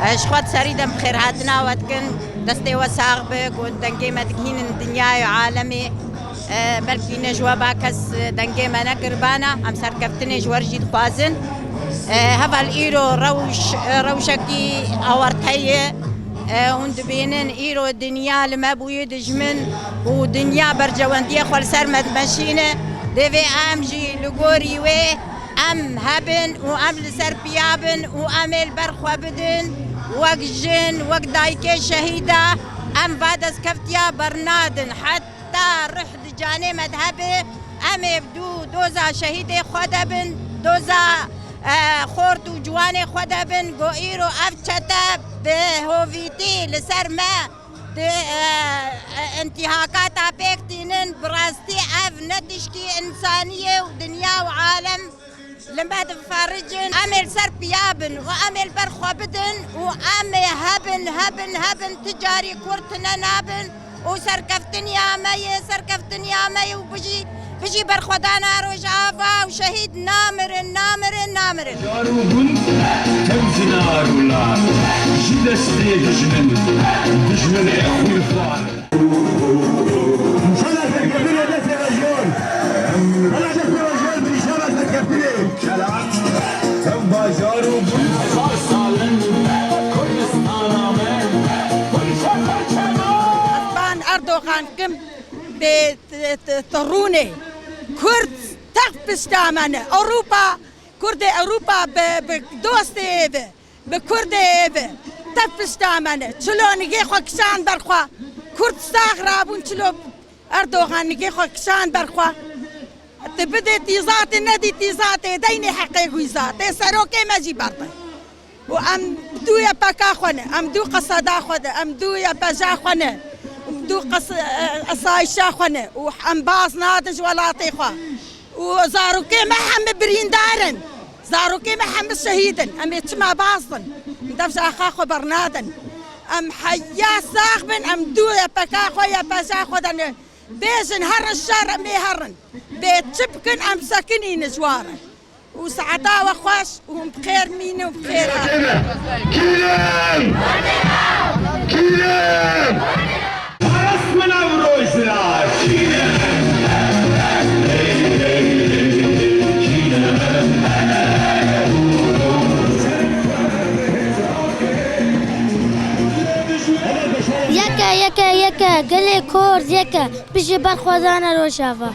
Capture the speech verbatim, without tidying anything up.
Ji xwe di serî de bi xêrhatina we dikin, destê we sax be, ku dengê me digihînin dinyayê û alemê. E, belkî ne ji we ba kes dengê me nekiribana, em serkeftinê ji we re jî dixwazin. E, heval îro rewş, rewşekî awarte ye. E, hûn dibînin îro dinya li me bûye dijmin û dinya bercewendiyê xwe li ser me dimeşîne. Divê em jî li gorî wê em hebin û em li ser piya bin û em ê li ber xwe bidin. Wek jin, wek dayikê şehîda em va destkeftiya bernadin. Heta rih di canê me de hebe, em ê bi dû doza şehîdê xwe de bin, doza, e, xort û ciwanê xwe de bin. Go îro ev çete bi hovîtî li ser me di, e, e, intîhakata pêk tînin, bi rastî ev ne tişkî însanî ye û dinya û alem li me difericin. Em ê li ser piya bin û em ê li ber xwe bidin û em ê hebin, hebin, hebin, ti carî kurt tune nabin û serkeftiniya me ye, serkeftiniya me ye û bijî, bijî berxwedana Rojava û şehîd namirin, namirin, namirin. Car û gund, tev zinar û lar, ji destê dijmin, dijminê xwînxwar. Înşallah serkeftinê destê ve jor. Înşallah destê ve jor, înşallah serkeftinê. Ev bajar û gund. Hezar sal in Kurdistana me, parçe parçe me. Ban Erdogan kim bi t-, t-, terûnê. Kurd tev pişta me ne. Ewropa, Kurdê Ewropa bi, bi dostê êve, bi Kurdê êve tev pişta me ne. Çilo nigê xwe kişan ber xwe. Kurd sax rabûn, çilo Erdogan nigê xwe kişan ber xwe. Tu bidê tîzatê, nedî tîzatê, deynê heqê wî zatê, serokê me jî berdin. Û em dû Y P K xwe ne, em dû qeseda xwe ne, em dû Y P J xwe ne, em dû qes-, e, esayişa xwe ne. Û em baz nadin ji welatê xwe. Û zarokê me hemî birîndar in. Zarokê me hemî şehîd in. Em ê çima baz bin? Em dev ji axa xwe bernadin. Em heya sax bin, em dû Y P K xwe, Y P J xwe de ne. Bêjin herin şer, em ê herin. Bê çi bikin, em sekinîne ji wa re. Û saeta we xweş û hûn bi xêr mînin û bi xêr herin. Kîrin! Kîrin! Parast min ev roj ra, kîrin! Yeke, yeke, yeke, gelê Kurd yeke. Bijî berxwedana Rojava.